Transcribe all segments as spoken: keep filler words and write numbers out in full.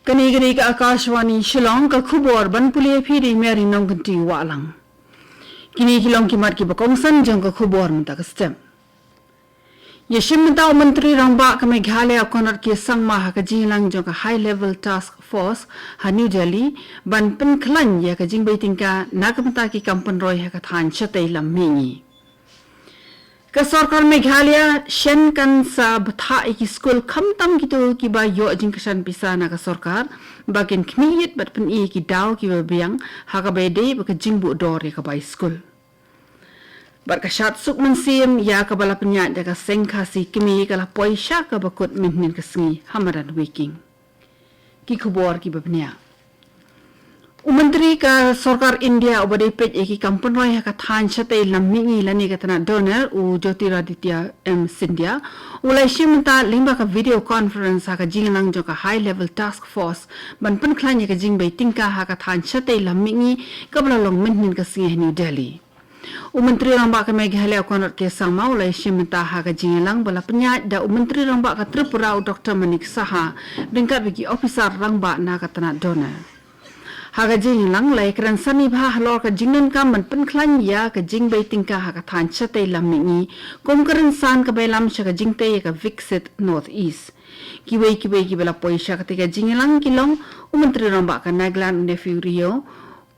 Kane ka dei ka Akashvani Shillong, ka khubor ban pule ïa phi da i Mary Nongkynti Wahlang. Kine ki long ki mat kiba kongsan jong ka khubor mynta ka step. Ïashim bynta u Myntri Rangbah ka Meghalaya u Conrad K Sangma ha ka jingïalang jong ka High Level Task Force ha New Delhi ban pynkhlaiñ ïa ka jingbei tyngka na ka bynta ki kam pynroi ha ka thaiñ shatei lam mihngi. Ka sorkar Meghalaya shen kan sa bthah ïa ki skul khamtam kito kiba ïoh jingkyrshan pisa na ka sorkar ba kin khmih ïit bad pyni ïa ki daw kiba biang ha kaba ïadei bad ka jingbuh dor ïa ka bai skul. Bad ka shad suk mynsiem ïa kaba la pynïaid da ka Seng Khasi Kmie ka la poi sha kaba kut mynhynnin ka sngi ha madan Weiking. Ki khubor kiba bniah. U Myntri ka Sorkar India uba dei peit ïa ki kam pynroi ha ka thaiñ shatei lam mihngi lane ka tnat DoNER, u Jyotiraditya M Scindia, u la ïashim bynta lyngba ka video conference ha ka jingïalang jong ka High Level Task Force ban pynkhlaiñ ïa ka jingbei tyngka ha ka thaiñ shatei lam mihngi kaba la long mynhynnin ka sngi ha New Delhi. U Myntri Rangbah ka Meghalaya u Conrad K Sangma u la ïashim bynta ha ka jingïalang ba la pynïaid da u Myntri Rangbah ka Tripura u Doctor Manik Saha ryngkat bad ki ophisar rangbah na ka tnat DoNER. Ha ka jingïalang la ïakren sani bha halor ka jingdonkam ban pynkhlaiñ ïa ka jingbei tyngka ha ka thaiñ shatei lam mihngi kum ka rynsan kaba ïalam sha ka jingtei ïa ka Viksit North East. Kiwei kiwei kiba la poi sha katei ka jingïalang ki long u Myntri Rangbah ka Nagaland u Neiphiu Rio,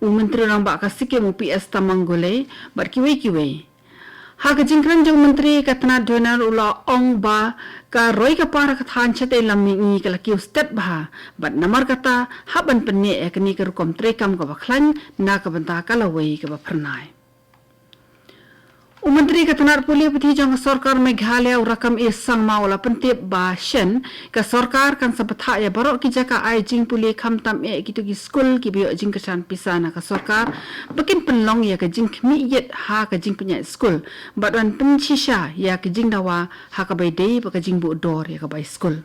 u Myntri Rangbah ka Sikkim u P S Tamang Golay bad kiwei kiwei. Ha ka jingkren jong u Myntri ka tnat DoNER u la ong ba ka roi ka par ha ka thaiñ shatei lam mihngi ka la kiew stet bha bad namar kata hap ban pynneh ïa kane ka rukom treikam kaba khlaiñ na ka bynta ka lawei kaba phyrnai. U Myntri ka tnat pule puthi jong ka sorkar Meghalaya u Rakkam A Sangma u la pyntip ba shen ka sorkar kan sa bthah ïa baroh ki jaka ai jingpule khamtam eh kito ki skul kiba ïoh jingkyrshan pisa na ka sorkar ba kin pynlong ïa ka jingkhmih ïit ha ka jingpynïaid skul bad ban pynshisha ïa ka jingdawa ha kaba ïadei bad ka jingbuh dor ïa ka bai skul.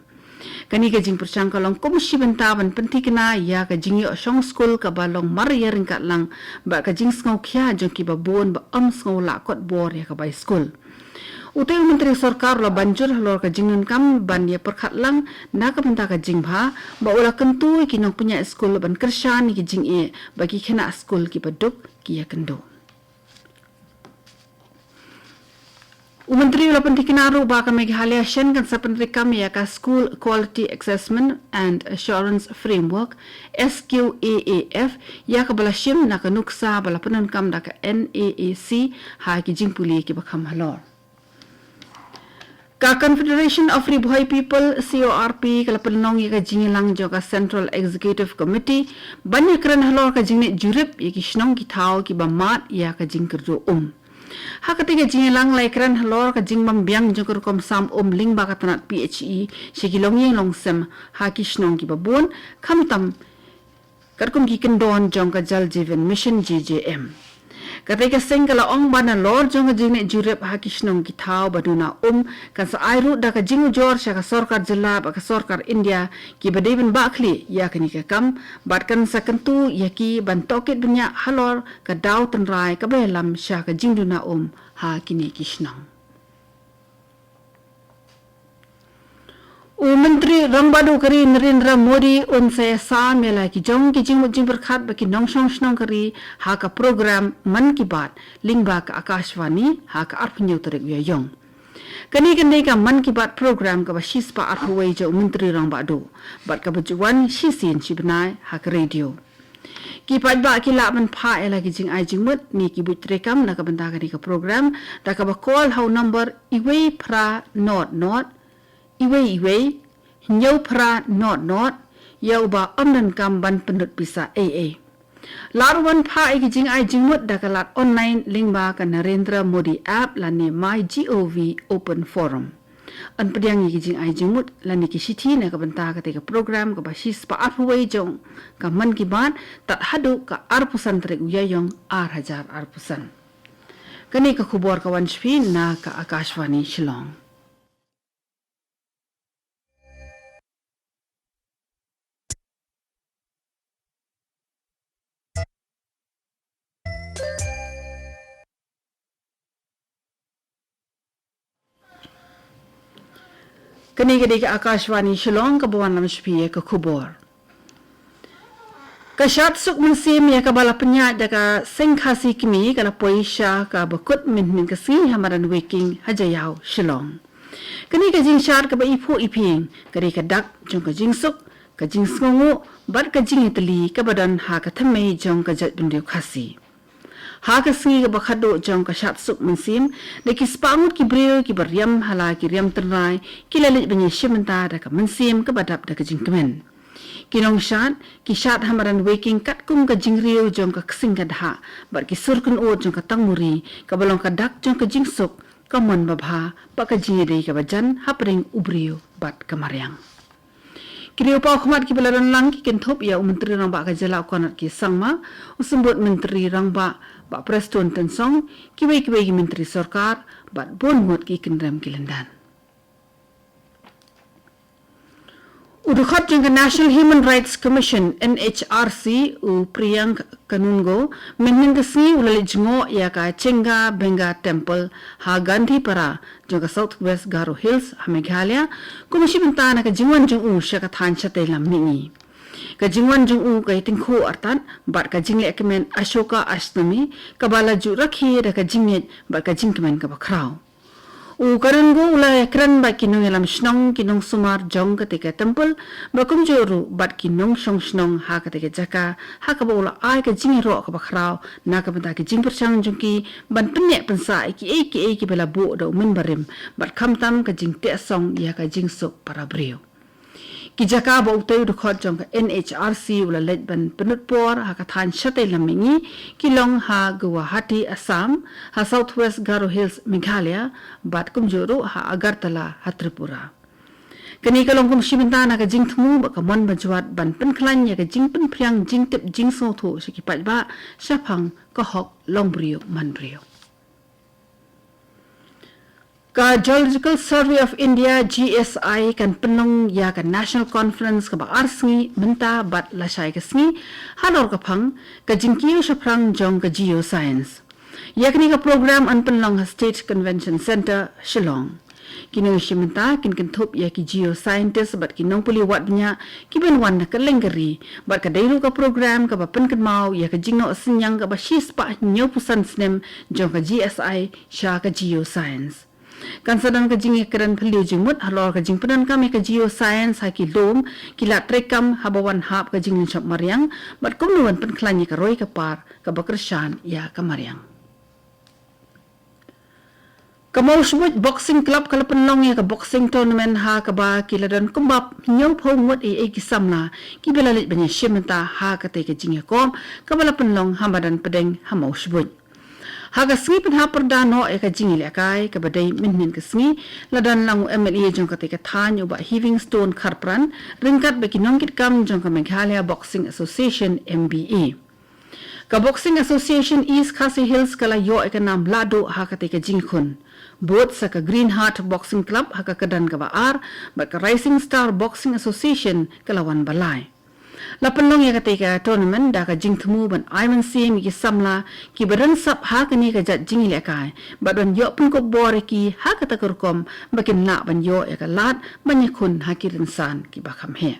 Kane ka jingpyrshang ka long kum shi bynta ban pynthikna ïa ka jingïoh shong skul kaba long mar ïaryngkat lang bad ka jingsngewkhia jong kiba bun ba ym sngew lah kot bor ïa ka bai skul. Utei u Myntri sorkar u la ban jur halor ka jingdonkam ban ïa pyrkhat lang na ka bynta ka jingbha bad u la kyntu ïa ki nongpynïaid skul ban kyrshan ïa ki jingeh ba ki khynnah skul kiba duk ki ïakynduh. U Myntri u la pynthikna ruh ba ka Meghalaya shen kan sa pyntreikam ïa ka School Quality Assessment and Assurance Framework, S Q A A F, ïa kaba la shim na ka nuksa ba la pyndonkam da ka N A A C ha ki jingpule kiba kham halor. Ka Confederation of Ri Bhoi People, C O R P, ka la pynlong ïa ka jingïalang jong ka Central Executive Committee ban ïakren halor ka jingleit jurip ïa ki shnong ki thaw kiba mad ïa ka jingkyrduh um. Ha katei ka jingïalang la ïakren halor ka jingbym biang jong ka rukom sam um lyngba ka tnat P H E sha ki longïing longsem ha ki shnong kiba bun, khamtam katkum ki kyndon jong ka Jal Jeevan Mission, J J M. Katei ka seng ka la ong ba nalor jong ka jingleit jurip ha ki shnong ki thaw ba duna um kan sa ai ruh da ka jingujor sha ka sorkar jylla bad ka sorkar India kiba dei ban bah khlieh ïa kane ka kam bad kan sa kyntu ïa ki ban tohkit bniah halor ka daw tynrai kaba ïalam sha ka jingduna um ha kine ki shnong. U Myntri Rangbah Duh ka ri Narendra Modi un sa ïasam ïa la ki jong ki jingmut jingpyrkhat bad ki nongshong shnong ka ri ha ka program Mann Ki Baat lyngba ka Akashvani ha ka arphew hynñiew tarik u Ïaïong. Kane kan dei ka Mann Ki Baat program kaba shispah arphew wei jong u Myntri Rangbah Duh bad kaba ju wan shisien shi bnai ha ka radio. Ki paidbah ki lah ban phah ïa la ki jingai jingmut ne ki buit treikam na ka bynta kane ka program da kaba call ha u number iwei phra nod nod iwei iwei hynñiew phra nod nod ïa uba ym donkam ban pynlut pisa ei ei. Lah ruh ban phah ïa ki jingai jingmut da ka lad online lyngba ka Narendra Modi app lane MyGov Open Forum. Yn pdiang ïa ki jingai jingmut lane ki shithi na ka bynta katei ka program kaba shispah arphew wei jong ka Mann Ki Baat tad haduh ka arphew san tarik u Ïaïong ar hajar arphew san. Kane ka khubor ka wan sha phi na ka Akashvani Shillong. Kane ka dei ka Akashvani Shillong kaba wanlam sha phi ïa ka khubor. Ka shad suk mynsiem ïa kaba la pynïaid da ka Seng Khasi Kmie ka la poi sha kaba kut mynhynnin ka sngi ha madan Weiking ha Jaïaw, Shillong. Kane ka jingshad kaba iphuh iphieng ka dei ka dak jong ka jingsuk, ka jingsngewnguh bad ka jingïatylli kaba don ha ka thymmei jong ka jaitbynriew Khasi. Ha ka sngi kaba khatduh jong ka shad suk mynsiem, da ki spah ngut ki briew kiba riam ha la ki riam tynrai ki la leit ban ïashim bynta da ka mynsiem kaba dap da ka jingkmen. Ki nongshad ki shad ha madan Weiking katkum ka jingriew jong ka ksing ka dhah bad ki sur kynud jong ka tangmuri kaba long ka dak jong ka jingsuk, ka mon babha bad ka jingïadei kaba jan hapdeng u briew bad ka mariang. Ki riewpaw khmat kiba la don lang ki kynthup ïa u Myntri Rangbah ka jylla u Conrad K Sangma, u Symbud Myntri Rangbah Bah Prestone Tynsong, kiwei kiwei ki myntri sorkar bad bun ngut ki kynrem ki lyndan. U dkhot jong ka National Human Rights Commission, N H R C, u Priyank Kanungo, mynhynnin ka sngi u la leit jngoh ïa ka Chenga Benga Temple ha Gandhipara jong ka South West Garo Hills ha Meghalaya, kum shi bynta na ka jingwan jong u sha ka thaiñ shatei lam mihngi. Ka jingwan jong u ka ïatyngkhuh artat bad ka jingleh kmen Ashoka Ashtami kaba la ju rakhe da ka jingngeit bad ka jingkmen kaba khraw. U Kanungo u la ïakren bad ki nongïalam shnong, ki nongsumar jong katei ka temple, bad kumjuh ruh bad ki nongshong shnong ha katei ka jaka, ha kaba u la ai ka jingïaroh kaba khraw na ka bynta ka jingpyrshang jong ki ban pynneh pynsah ïa kiei kiei kiba la buh da u mynbarim bad khamtam ka jingteh song ïa ka jingsuk para briew. Ki jaka ba utei u dkhot jong ka N H R C u la leit ban pynlut por ha ka thaiñ shatei lam mihngi ki long ha Guwahati, Assam, ha South West Garo Hills, Meghalaya, bad kumjuh ruh ha Agartala ha Tripura. Kane ka long kum shi bynta na ka jingthmu bad ka mon bajwat ban pynkhlaiñ ïa ka jingpynphriang jingtip jingsngewthuh sha ki paidbah shaphang ka hok long briew man briew. Ka Geological Survey of India, G S I, kan pynlong ïa ka National Conference kaba ar sngi mynta bad lashai ka sngi halor ka phang ka jingkiew shaphrang jong ka Geoscience. Ïa kane ka program yn pynlong ha State Convention Centre, Shillong. Ki nongïashim bynta kin kynthup ïa ki geoscientist bad ki nongpule wad bniah kiban wan na kylleng ka ri, bad ka dei ruh ka program kaba pynkynmaw ïa ka jingnoh synñiang kaba shispah hynñiewphew san snem jong ka G S I sha ka Geoscience. Kan sa don ka jingïakren phylliew jingmut halor ka jingpyndonkam ïa ka Geoscience ha ki lum, ki lad treikam haba wan hap ka jinglynshop mariang, bad kumno ban pynkhlaiñ ïa ka roi ka par kaba kyrshan ïa ka mariang. Ka Mawshbuit Boxing Club ka la pynlong ïa ka boxing tournament ha kaba ki la don kumba hynñiewphew ngut eiei ki samla kiba la leit ban ïashim bynta ha katei ka jingïakop kaba la pynlong ha madan Pdeng ha Mawshbuit. Ha ka sngi pynhap pyrda noh ïa ka jingïalehkai kaba dei mynhynnin ka sngi, la don lang u M L A jong katei ka thaiñ u Bah Heavingstone Kharpran, ryngkat bad ki nongkitkam jong ka Meghalaya Boxing Association, M B A. Ka Boxing Association East Khasi Hills ka la ïoh ïa ka nam lahduh ha katei ka jingïakhun. Bud sa ka Green Heart Boxing Club ha ka kyrdan kaba ar, bad ka Rising Star Boxing Association ka la wan ba lai. La pynlong ïa katei ka tournament da ka jingthmu ban ai mynsiem ïa ki samla kiba don sap ha kane ka jait jingïalehkai, bad ban ïoh pynkup bor ïa ki ha kata ka rukom ba kin lah ban ïoh ïa ka lad ban ïakhun ha ki rynsan kiba kham heh.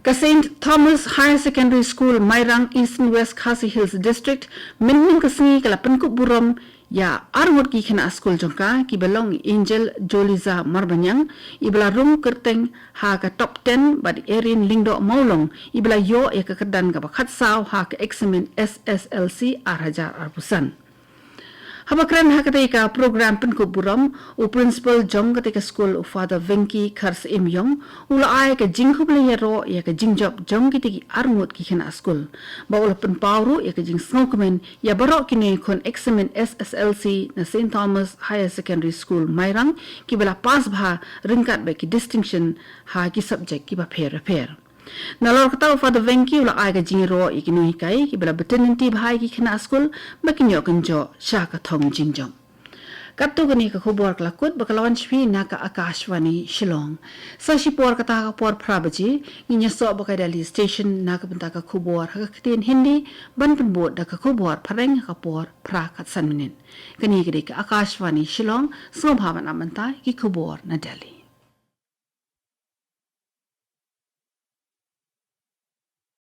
Ka Saint Thomas Higher Secondary School, Mairang, Eastern West Khasi Hills District, mynhynnin ka sngi ka la pynkup burom ïa ar ngut ki khynnah skul jong ka, kiba long i Angel Joliza Marbaniang, iba la rung kyrteng ha ka top ten, bad i Erin Lyngdoh Mawlong, iba la ïoh ïa ka kyrdan kaba khatsaw ha ka eksamin S S L C ar hajar arphew san. Haba kren ha katei ka program pynkup burom, u principal jong katei ka skul, u Father Venky Kharsyiemyong, u la ai ka jingkhublei ïaroh ïa ka jingjop jong kitei ki ar ngut ki khynnah skul, bad u la pynpaw ruh ïa ka jingsngewkmen ïa baroh ki nongïakhun eksamin S S L C na Saint Thomas Higher Secondary School, Mairang, kiba la pass bha ryngkat bad ki distinction ha ki subject kiba pher bapher. Nalor kata, u Father Venky u la ai ka jingïaroh ïa ki nonghikai kiba la btin lynti bha ïa ki khynnah skul ba kin ïoh kynjoh sha ka thong jingjop. Katto katne ka khubor ka la kut, ba ka la wan sha phi na ka Akashvani Shillong. Sa shipor kata, ha ka por phra baje, ngin ïasoh bad ka Delhi Station na ka bynta ka khubor ha ka ktien Hindi, ban pynbud da ka khubor phareng ha ka por phra khatsan minit. Kane ka dei ka Akashvani Shillong, sngewbha ban ap mynta ïa ki khubor na Delhi.